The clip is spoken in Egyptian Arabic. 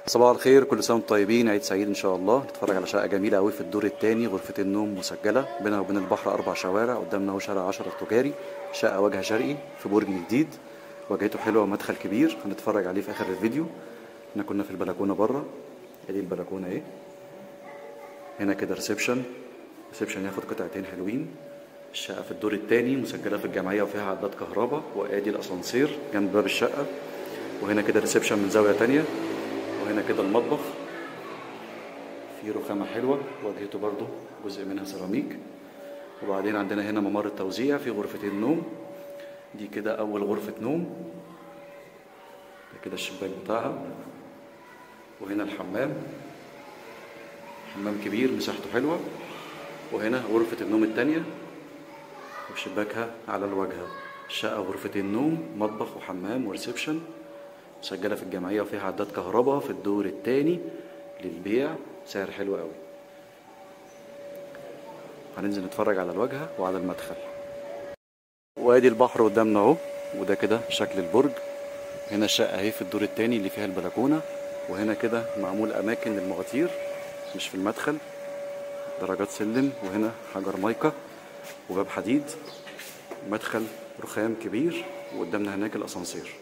صباح الخير، كل سنة وانتم طيبين، عيد سعيد ان شاء الله. نتفرج على شقه جميلة قوي في الدور الثاني، غرفتين نوم مسجله، بينها وبين البحر 4 شوارع، قدامنا اهو شارع 10 التجاري. شقه وجهه شرقي في برج جديد، واجهته حلوة ومدخل كبير، هنتفرج عليه في اخر الفيديو. احنا كنا في البلكونه بره، ادي البلكونه اهي. هنا كده reception، reception ياخد قطعتين حلوين. الشقة في الدور الثاني، مسجله في الجمعية وفيها عداد كهرباء، وادي الاسانسير جنب باب الشقة. وهنا كده reception من زاوية ثانية. وهنا كده المطبخ فيه رخامة حلوة، واجهته برضو جزء منها سيراميك. وبعدين عندنا هنا ممر التوزيع في غرفتين نوم، دي كده أول غرفة نوم، ده كده الشباك بتاعها. وهنا الحمام، حمام كبير مساحته حلوة. وهنا غرفة النوم التانية وشباكها على الواجهة. الشقة غرفتين نوم، مطبخ وحمام وريسبشن، مسجلة في الجمعية وفيها عداد كهرباء، في الدور الثاني، للبيع، سعر حلو قوي. هننزل نتفرج على الواجهة وعلى المدخل. وادي البحر قدامنا اهو، وده كده شكل البرج. هنا الشقة اهي في الدور الثاني اللي فيها البلكونة، وهنا كده معمول اماكن للمواتير مش في المدخل، درجات سلم، وهنا حجر مايكا وباب حديد، مدخل رخام كبير، وقدامنا هناك الاسانسير.